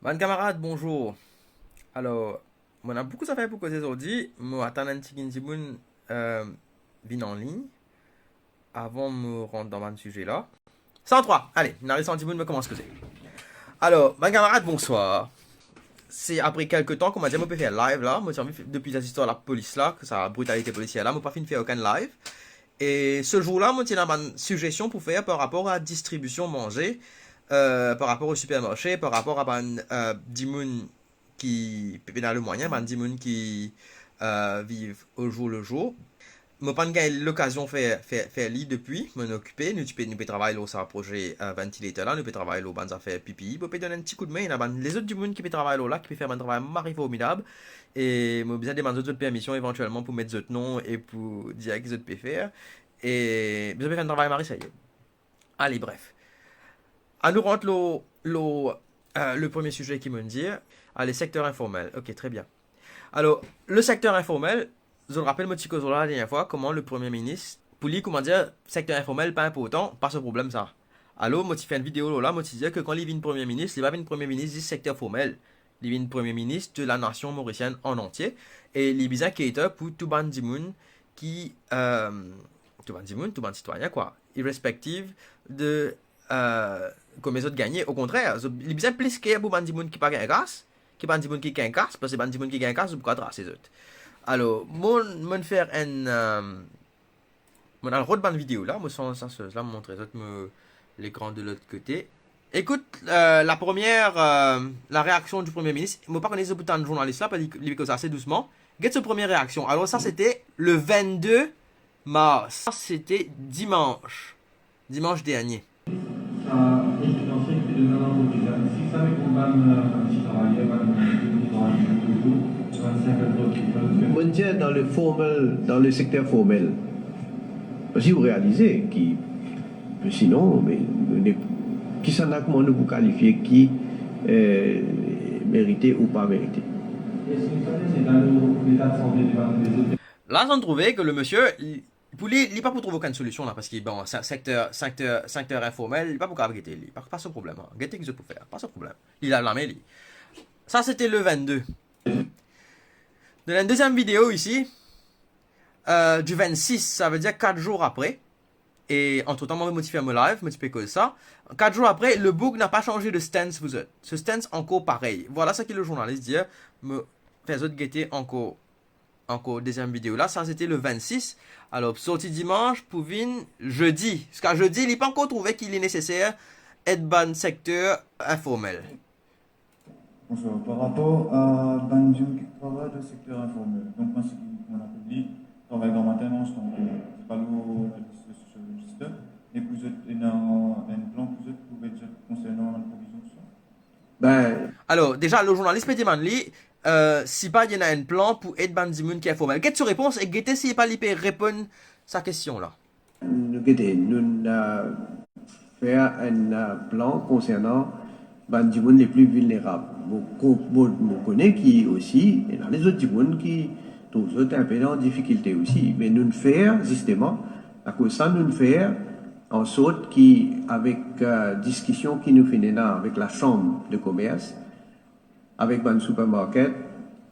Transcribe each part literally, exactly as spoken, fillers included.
Bann kamarad, bonzour. Alor, mo ena boukou zafer pou koze zordi. Mo atann enn tigit dimoun, euh, vinn anlign avan mo rant dan bann size la. San trwa, ale, ena res san dimoun, mo koumans koze. Alor, bann kamarad, bonswar. Se apre kelke tan, koumadir, mo pe fer live la. Mo ti anvi fer, depi sa zistwar lapolis la, sa britalite polisier la, mo pa finn fer okenn live. E se zour la, mo ti ena bann sigestion pou fer par rapor a distribision manze, euh, par rapor o sipermarse, par rapor a bann, euh, dimoun ki pe pena lemwayin, bann dimoun ki, euh, viv o zour le zour. Mo pa'nn gagn lokazion fer, fer, fer li depi, mo'nn okipe, nou ti pe, nou pe travay lor sa proze, euh, ventilator la, nou pe travay lor bann zafer P P E, mo pe donn enn ti koudme, ena bann lezot dimoun ki pe travay lor la, ki pe fer bann travay mari formidab, e mo bizin demann zot, zot permision evantielman pou met zot non e pou dir ki zot pe fer, e zot pe fer enn travay mari serye. Ale, bref. Anou rant lor, lor, euh, le premie size ki mo'nn dir. Ale, sekter informel. Ok, tre bien. Alor, le sekter informel, zot rapel mo ti koz lor la dernie fwa, kouma le premie minis, pou li, koumadir, sekter informel pa inportan, pa so problem sa. Alor, mo ti fer enn video lor la, mo ti dir ke kan li vinn premie minis, li pa vinn premie minis zis sekter formel. Li vinn premie minis de la nasion morisienn an antie, e li bizin cater pou tou bann dimoun ki, euh, tou bann dimoun, tou bann sitwayin, kwa, irespektiv de, euh, komie zot gagne. Okontrer, zot, li bizin plis care pou bann dimoun ki pa gagn kas, ki bann dimoun ki gagn kas, parski bann dimoun ki gagn kas, zot pou kapav trase zot. Alor, mo, mo'nn fer enn, euh, mo'nn al rod bann video la, mo sanz sa soz la, mo montre zot mo lekran de lot kote. Ekout, euh, la première, euh, la réaction du Premier ministre. Mo pa kone si zot pou tann zournalis la, parski li, li pe koz ase dousman. Get so premie reaksion. Alor, sa, sete le vennde mars. Sa, sete dimans. Dimans dernie. Sa, prezidansiel ki donn lantrepriz la. Si sa, me pou bann, euh, ti travayer, bann, euh, ki travay touzour, bann sinp lantrepriz. Mo'nn dir dan le formel, dan le sekter formel. Parski ou realize ki, sinon, me, me, kisannla, kouma nou pou kalifie ki, euh, merite ou pa merite? Eski sa, se dan le, leta sanble de bann lezot? La, zot trouve ke le misie, li, pou li, li pa pou trouv okenn solision la, parski, bon, sa, sekter, sekter, sekter informel, li pa pou kapav gete li. Pa, pa so problem, hein. Gete ki zot pou fer, pa so problem. Li lav lame li. Sa, sete le vennde. Dan enn deziem video isi, euh, du vennsis, sa ve dir kat zour apre. E antretan, mwa, mo ti fer mo live, mo ti pe koz sa. Kat zour apre, le boug napa sanze de stance, vous êtes. So stance ankor parey. Vwala seki le zournalis dir, mo fer zot gete ankor, ankor deziem video la. Sa, sete le vennsis. Alor, sorti dimans pou vinn zedi. Ziska zedi, li pa ankor trouve ki li neseser ed bann sekter informel. Bonswar. Par rapor a bann dimoun ki travay dan sekter informel, donk, mwa, seki, kouma nou apel li, travay gramatin, manz tankou, se pa lor, lor social register, me pou zot ena enn plan pou zot, pou ed zot konsernan bann provizion, tousa? Ben, alor, deza, le zournalis pe demann li, euh, si pa ena enn plan pou ed bann dimoun ki informel. Get so repons e gete si pa li pe reponn sa kestion la. Nou gete, nou, euh, fer enn, euh, plan konsernan bann dimoun le pli vilnerab. Mo ko-, mo, mo kone ki osi, ena lezot dimoun ki trouv zot inpe dan difikilte osi. Me nou fer, zisteman, akoz sa nou fer ansort ki, avek, euh, diskision ki nou finn ena avek Lasam de Komers, avek bann supermarket,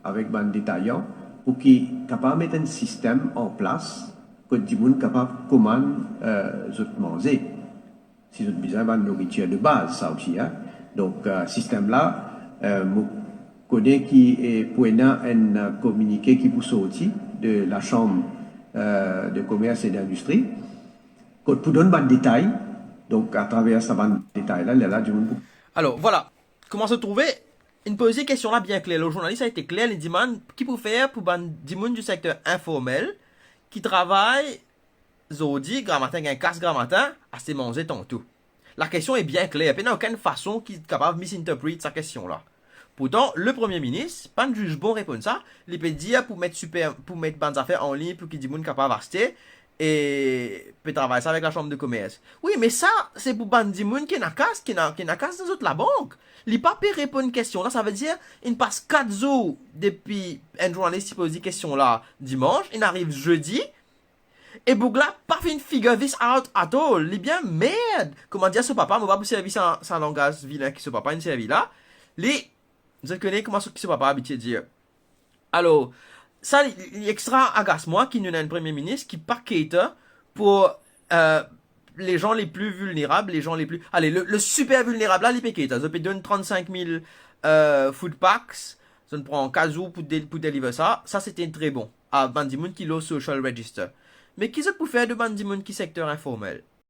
avek bann detayan, pou ki kapav met enn sistem an plas kot dimoun kapav komann, euh, zot manze. Si zot bizin bann nouritir de baz, sa osi, hein. Donk, euh, sistem la, euh, mo kone ki, e, pou ena enn, euh, kominike ki pou sorti de Lasam, euh, de Komers e Dindistri, kot pou donn bann detay. Donk, atraver sa bann detay la, lerla dimoun pou... Alor, vwala. Kouma zot trouve, inn poze kestion la bien kler. Le zournalis la ete kler, li demann ki pou fer pou bann dimoun di sekter informel ki travay zordi, gramatin, gagn kas gramatin, aste manze tanto. Lakestion e bien kler, pena okenn fason ki kapav misinterpret sa kestion la. Pourtan, le Premie Minis pa'nn zis bon reponn sa, li pe dir pou met siper, pou met bann zafer anlign pou ki dimoun kapav aste, e pe travay sa avek Lasam de Komers. Wi, me sa, se pou bann dimoun ki ena kas, ki ena, ki ena kas dan zot labank. Li pa pe reponn kestion la, savedir, inn pas kat zour depi enn zournalis ti poz li kestion la dimans, inn ariv zedi, e boug la pa finn figure this out at all. Li bien merd. Kouma dir so papa, mo pa pou servi sa, sa langaz vilin ki so papa inn servi la. Li, Zot kone kouma so ki so papa abitie dir. Alor, sa li, li extra agas mwa ki nou ena enn premie minis ki pa cater pou, euh, les gens les plus vulnérables, les gens les plus, ale, le, le super vilnerab la, li pe cater. Zot pe donn trannsenk mil, euh, food packs, zot pran kat zour pou de-, pou deliver sa. Sa, se te tre bon. A bann dimoun ki lor social register. Me ki zot pou fer de bann dimoun ki sekter informel?